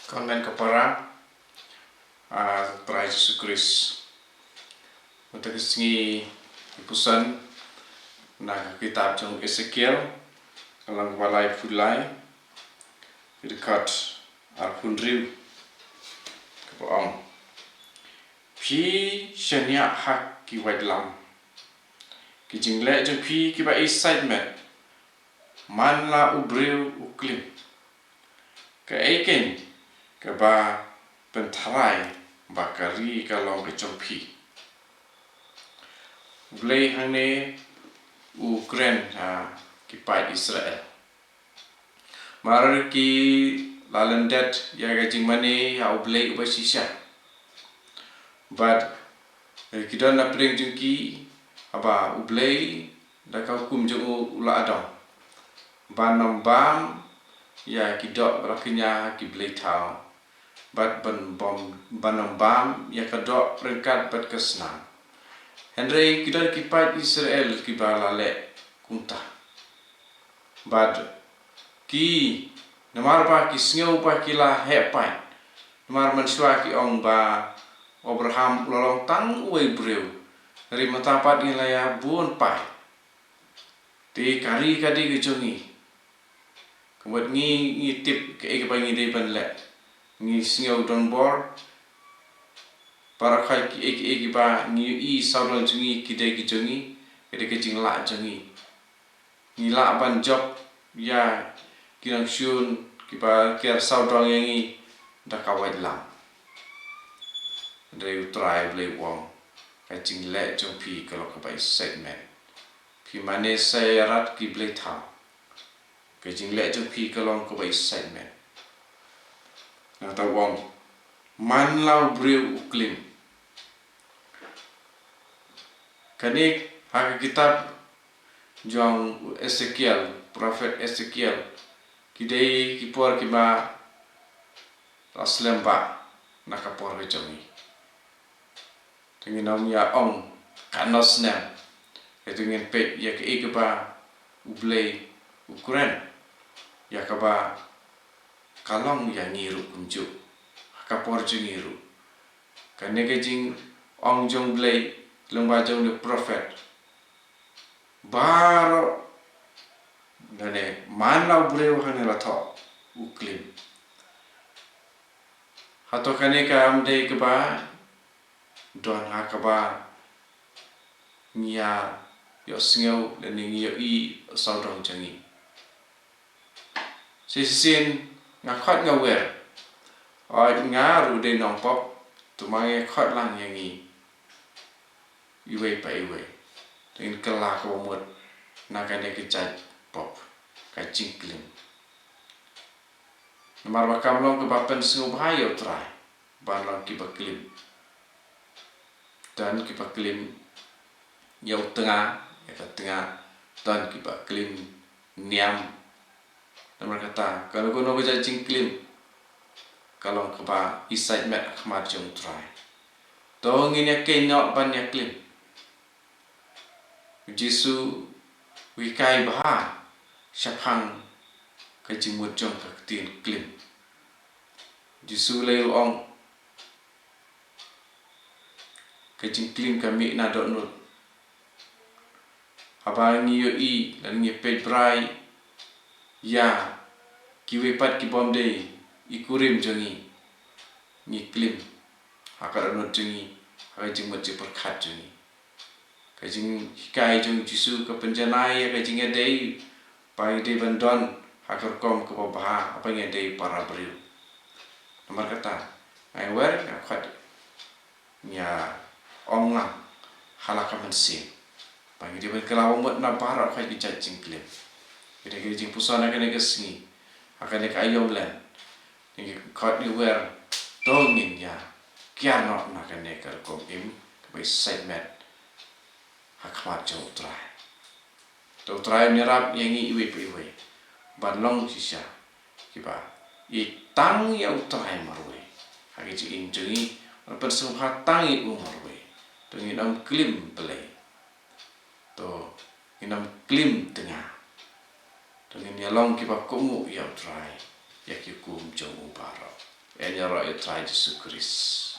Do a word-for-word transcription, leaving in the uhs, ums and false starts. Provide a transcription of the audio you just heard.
Khublei ko para, ah, Trai Jisu Khrist. Mynta ka sngi ngi puson na ka kitab jong Esekiel, ka lynnong ba laiphew lai, ka dkhot arphew hynriew, kaba ong: Phi shaniah ha ki waitlam, ki jingleh jong phi kiba isaitmet, man la u briew u klim. Kaei kein kaba pyntharai ba ka ri ka long ka jong phi? U Blei hangne u kren ha ki paid Israel. Mar ki la lyndet ïa ka jingmane ïa u Blei uba shisha. Bad, eh, ki don na pdeng jong ki, haba u Blei da ka hukum jong u u la adong ban ym bam ïa ki doh ba la kñia ha ki blei thaw, bad ban bam, ban ym bam ïa ka doh ryngkat bad ka snam. Hynrei ki don ki paid Israel kiba la leh kumta. Bad ki, namar ba ki sngew ba ki la heh paid, namar mynshuwa ki ong ba u Abraham u la long tang uwei u briew, hynrei mynta pat ngi la ïa bun paid. Te ka ri ka dei ka jong ngi. Ka mut ngi, ngi tip kaei kaba ngi dei ban leh. Ngi sngew donbor. Baroh khoit kiei kiei kiba ngi ïohi sawdong jong ngi ki dei ki jong ngi, ka dei ka jinglah jong ngi. Ngi lah ban jop ïa ki nongshun kiba ker sawdong ïa ngi da ka waitlam. Hynrei u Trai Blei u ong, ka jingleh jong phi ka long kaba isaitmet. Phi mane sa ïarap ki blei thaw. Ka jingleh jong phi ka long kaba isaitmet. Nangta u ong, man la u briew u klim. Kane ha ka kitab jong u Esekiel, prophet Esekiel, ki dei ki por kiba la slem bha na ka por ka jong ngi. Te ngin ym ïa ong katno snem. Te ngin peit ïa kaei kaba u Blei u kren ïa kaba ka long ïa ngi ruh kumjuh ha ka por jong ngi ruh. Kane ka jingong jong u Blei lyngba jong u prophet, baroh lane man la u briew hangne la thoh u klim. Hato kane kam dei kaba don ha kaba ngi ïa ïohsngew lane ngi ïohi sawdong jong ngi? Shisien nga khot nga wer, oi nga ruh dei nongpop, to ma ngi khot lang ïa ngi iwei pa iwei, te ngin kylla kaba mut na kane ka jait pop, ka jingklim. Namar ba kam long kaba pynsngewbha ïa u Trai ban long kiba klim. Don kiba klim ïa u tnga, ïa ka tnga, don kiba klim niam. Namar kata kano kano ka jait jingklim ka long kaba isaitmet ha khmat jong u Trai. To ngin ïa kynnoh ban ïa klim. U Jisu u hikai bha shaphang ka jingmut jong ka ktien klim. U Jisu u la ong, ka jingklim ka mih na dohnud. Haba ngi ïohi lane ngi peit brai ïa kiwei pat kibym dei i kurim jong ngi, ngi klim ha ka dohnud jong ngi, ha ka jingmut jingpyrkhat jong ngi. Ka jinghikai jong u Jisu ka pynjanai ïa ka jingïadei ba ngi dei ban don ha ka rukom kaba bha haba ngi ïadei para briew. Namar kata nga wer nga khot, nga ong lang ha la ka mynsiem ba ngi dei ban kylla ba mut na baroh ka jait jingklim. Ngi dei ka jingpuson ha kane ka sngi, ha kane ka aïom len, ngi khot ngi wer, to ngin ïa kiar noh na kane ka rukom im kaba isaitmet ha khmat jong u Trai. To u Trai un ïarap ïa ngi iwei pa iwei ban long shisha kiba ïeit tang ïa u Trai marwei. Ha ka jingim jong ngi, ban pynsngewbha tang ïa u marwei. To ngin ym klim blei. To ngin ym klim tnga. To ngin ïa long kiba kohnguh ïa u Trai, ïa ki hukum jong u baroh. Ïaroh ïa u Trai Jisu Khrist.